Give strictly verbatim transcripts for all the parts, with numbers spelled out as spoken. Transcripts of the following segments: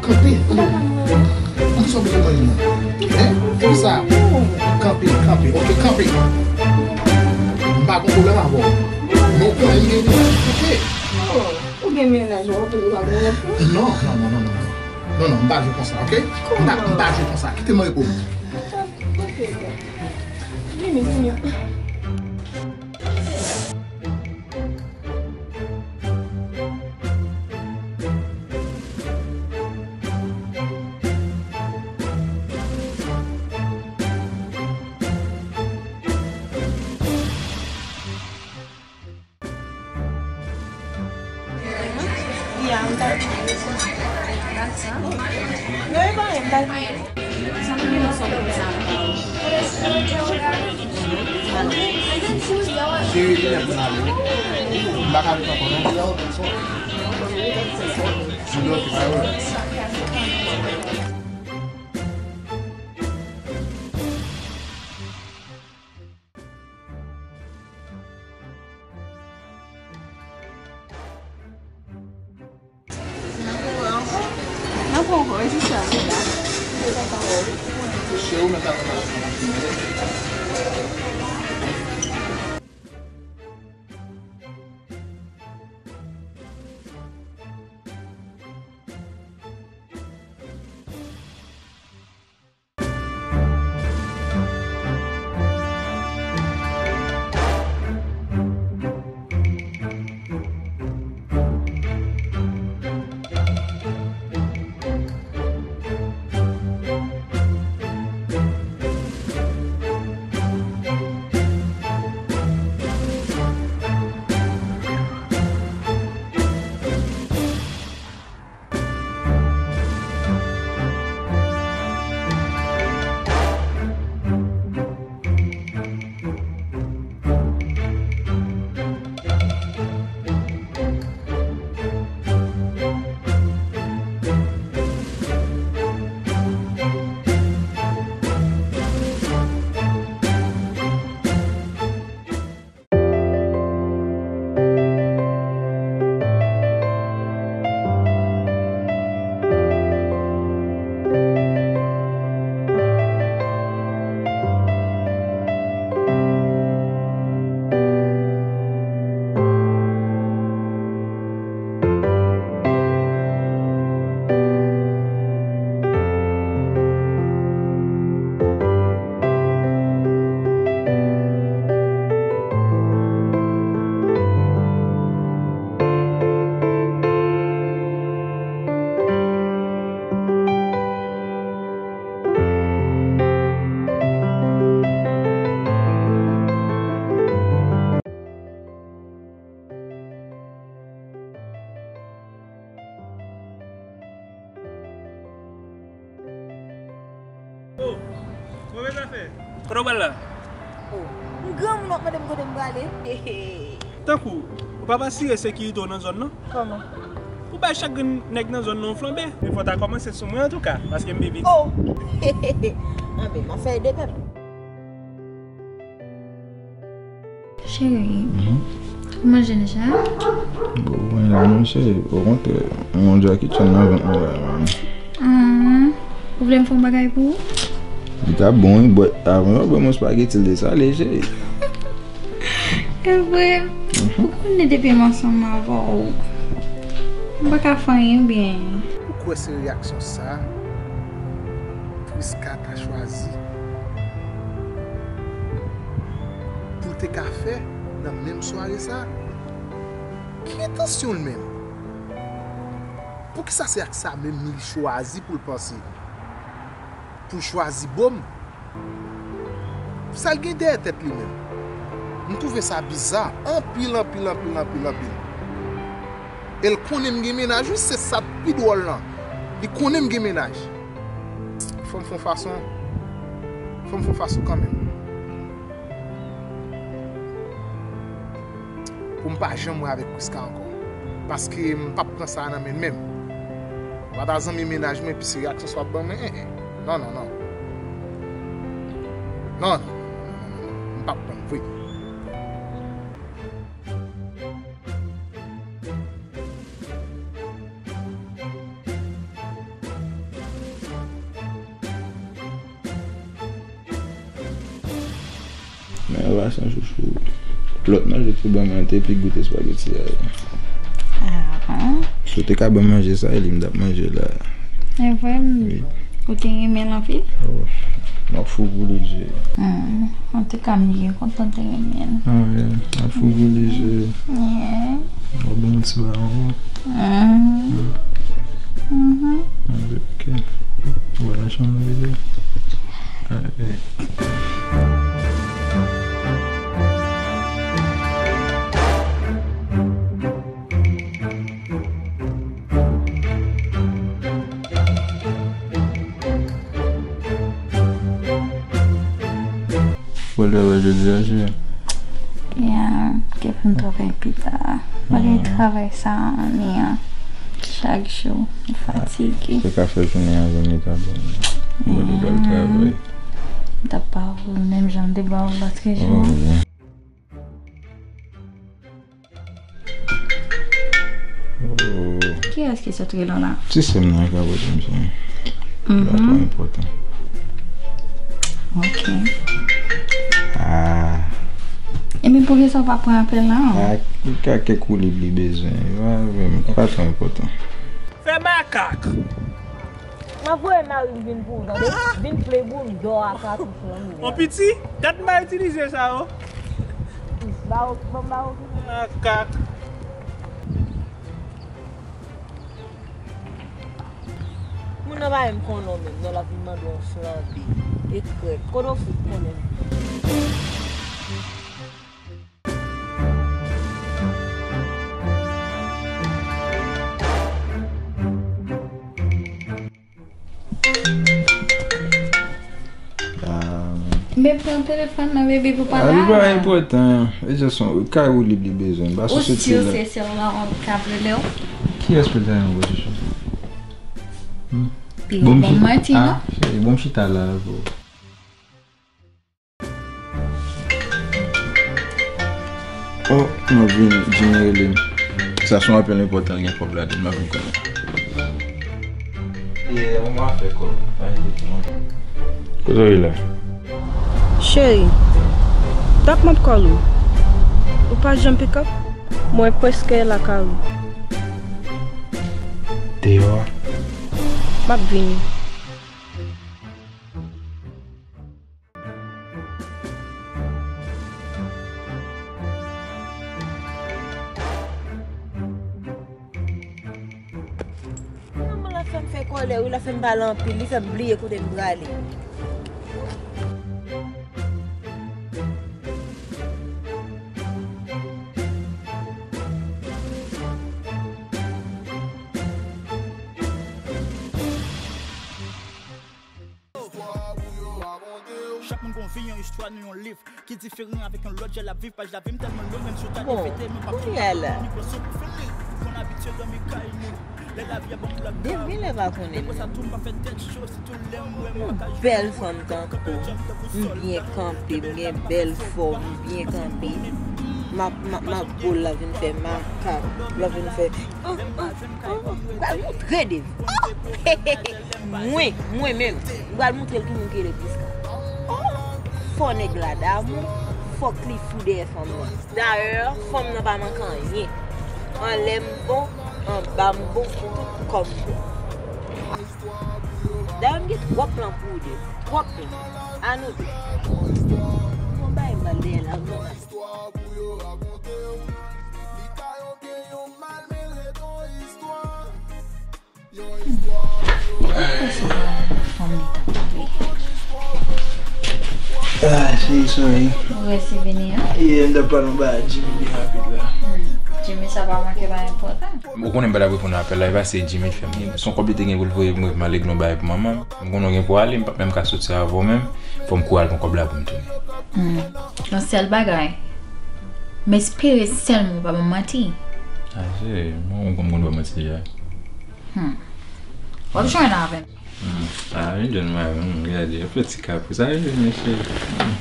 Kanpe. Mwen sa w bezwen mwen menm. Hein? Fè sa. Kanpe, kanpe. Ok, kanpe. M pa gon pwoblèm avè w. Men w konnen m gen mennaj. Ok. Ou gen mennaj, ou konnen ou pa gen mennaj. Non, non, non, non, non. Non, non, m pa jwe konsa, ok? M pa, m pa jwe konsa. Kite m repo. Ok, ok. Vini, vini. N ap wè ankò, e se sa. Oh, move zafè. Kote w pral la? Oh, m granmoun w ap mande m kote m prale. Tankou, ou pa pa asire sekirite w nan zòn nan? Kòman? Ou bay chak grenn nèg nan zòn nan yon flanbe. Men fò w ta kòmanse sou mwen antouka, paske m pi piti. Oh! Anben, m ap fè ede pèp. Cheri, ou manje deja? Bon, mwen la, non, cheri. Okontrè, m gon djòl ki tchann nan vant mwen la, man. Ah, ou vle m fè yon bagay pou ou? Li ta bon, wi, but avan w ban mwen spaghetti, l te sale, cheri. E vre? Mhm. Ou konnen depi m ansanm avè w, m pa ka fè anyen byen. Ou kwè se reyaksyon sa Prisca ta chwazi pou l te ka fè nan menm sware sa? Ki entansyon l menm? Poukisa se ak sa menm li chwazi pou l panse? Pou l chwazi bo m? Sa l gen dèyè tèt li menm? M twouve sa biza anpil, anpil, anpil, anpil, anpil. E l konnen m gen mennaj, wi, se sa k pi dwòl lan. Li konnen m gen mennaj. Fò m fè yon fason, fò m fè yon fason kanmenm. Pou m pa janm wè avèk Prisca ankò. Paske m p ap pran sa a nan men l menm. Ou pa ta zanmi mennaj mwen, epi se reyaksyon sa w ap ban mwen, en, en. Non, non, non. Non, non, non, non, non, non. M p ap pran l vre. Pasan chouchou. Lòt manje ou te ban mwen te pi goute espageti a. Ah bon? Si w te ka ban m manje sa, e li m t ap manje la. E vre? Wi. Ou te renmen l anpil? Oh, m ap fou pou li, je. Hmm. Antouka, m byen kontan te renmen l. Ah, yeah. M ap fou pou li, je. Yeah. Mwen bon ti ba yon. Mhm. Mhm. Ok. Wè nan chanm nou vide. Ah, eh. Ou al travay jodi a, cheri? Ya, gen pou m travay pita. Mwen gen travay sa ane an. Chak jou, m fatige. Se ka fè jounen an vin li ta bon. Mwen te pral travay. M t ap ba ou menm jan m te ba ou lòt jou. Oh, yeah. Oh. Kiyès ki sot rele w la? Ti sè m nan ka pote m sa. Mhm. Bagay enpòtan. Ok. Ah. Ebyen, poukisa w pa pran apèl la? Ah, li ka kèk woulib li bezwen. Li pa, li pa twò enpòtan. Fè makak! M ap voye mari m vin pou ou, tande? Vin play pou m dò a katouch lan, m. On piti, gad m pa itilize sa yo. Ba ou, ban m ba ou. Makak. Moun nan pa menm konnen w menm, non, l ap vin mande w flanbe. E krèk. Kote w fout konnen m? Ah. Men pran telefòn nan, baby, pou pale a. Ah, li pa enpòtan. E se son kay ou li, li bezwen. Ou si se sèl la w ap ka rele w? Kiyès pou l ta nan pozisyon? Hmm? Pi bon, bon manti, non? Ah, cheri, bon chita la, bro. Oh, m ap vini, Jimmy rele m. Sa se yon apèl enpòtan, gen kòb ladan l, m ap vin konnen. Yeah, mwen fè kòb. Kote w ye la? Cheri, tap m ap call ou. Ou pa janm pick up? Mwen prèske lakay ou. Deyò a? M ap vini. Manman la fè m fè kòlè, wi, la fè m pale anpil, li fè m bliye kote m prale. Chak moun gon vi, yon istwa, nou yon liv ki diferan avèk yon lòt. Jan l ap viv paj lavi m tèlman lwen, menm si w ta defete, nou p ap fin konprann. Bon, kounye a la. Ni pran sou pou fini, konn abitye dòmi kay moun. Lè lavi a ban m blak, depi lè pa konnen m. Depi sa tou, m pa fè tèt cho, sitou lè m wè m pa ka jwenn yon bèl fanm tankou w. M byen kanpe, m gen bèl fòm, m byen kanpe. M ap, m ap, m ap gwo, l ap vin fè makak, l ap vin fè, oh, oh, oh, oh. M pral moutre de vi. Oh! Mwen, mwen menm, m pral moutre l ki moun ki rele Prisca. Oh! Fò nèg la damou, fòk li fou dèyè fanm nan. Dayè, fanm nan pa manke anyen. Anlè m bon, anba m bon, tout kò m bon. Dayè, m gen twòp plan pou ou de. Twòp plan. A nou de. Bon, bay m al dèyè la, bon. Ah, cheri, sorry. Ou resi vini an? Yeah, m t ap pale yon bagay ak Jimmy byen rapid la. Hmm, Jimmy sa pa manke pa enpòtan. Ou konnen m pa t ap reponn apèl la, e pa se Jimmy t fè m. Se yon kòb li te gen pou l voye pou mwen, pou m al regle yon bagay pou manman m. M konnen w gen pou w ale, m p ap menm ka soti avè w menm. Fò m kouri al pran kòb la pou m tounen. Hmm. Yon sèl bagay. M espere sèlman w pa ban m manti. Ah, se, mwen, ou konn, konn pa manti deja. Hmm. W ap jwenn avè m. Hmm. Ah, vin jwenn mwen avè m, gade, ap fè ti kapris. Ah, vin jwenn mwen, cheri. Hmm.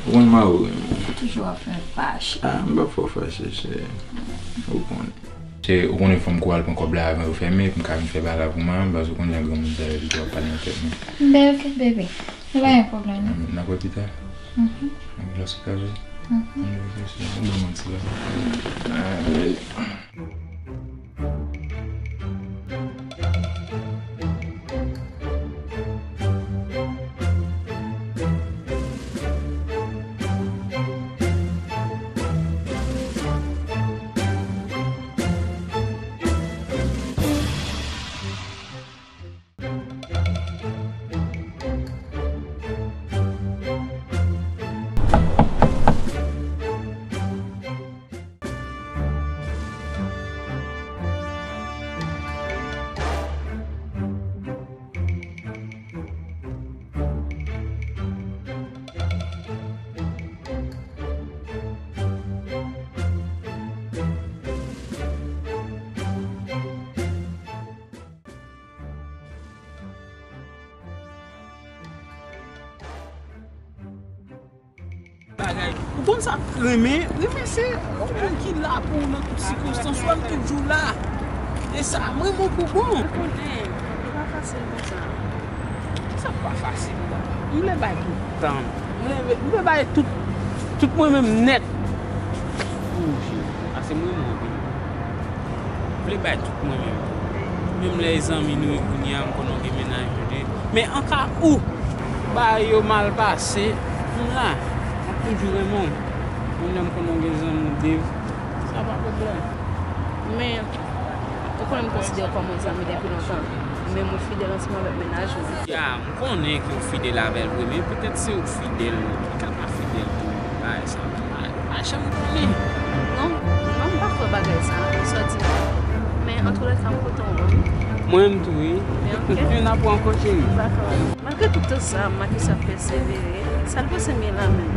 Ou konn mari w renmen. Ou toujou ap fè m fache. Ah, m p ap fè w fache, cheri. Ou konnen. Se, ou konnen fò m kouri al pran kòb la avan yo fèmen, pou m ka vin fè bagay la pou manman m, paske ou konnen granmoun sa yo toujou ap pale nan tèt mwen. Ben, ok, baby. Se pa yon pwoblèm, non. N ap wè pita. Mhm. Lòske w ka vini. Ann reflechi, ann ban m yon ti la. Ay. Bagay. Ou konn sa k renmen? Renmen se yon moun ki la pou ou nan tout sikonstans, ou wè m toujou la. E sa, m renmen w pou bon. Ou konnen, li pa fasil konsa. Sa pa fasil la. M vle bay tout tan. M vle, m vle bay tout, tout mwen menm nèt. Pou ou, cheri. Paske m renmen w anpil. M vle bay tout mwen menm. Menm lè e zanmi nou ye kounye a, m konnen w gen mennaj ou de. Men an ka ou, bagay yo mal pase, m la. M ap toujou renmen w. Menm lè m konnen w gen zanmi ou de, sa pa pwoblèm. Men, ou konnen m konsidere w kòm yon zanmi depi lontan. Men m fidèl ansanm avèk mennaj ou. Ya, m konnen ke w fidèl avè l vre, men petèt se ou k fidèl, li ka pa fidèl tou. Bagay sa, pa, pa janm konnen. Non, non, m pa kwè bagay sa, sa w di la. Men antoulèka, m kontan w wè m. Mwen menm tou, wi. Men ok. N ap wè ankò, cheri. Dakò. Malgre tout tan sa, Marcus ap pèsevere. Sa l panse m ye la menm?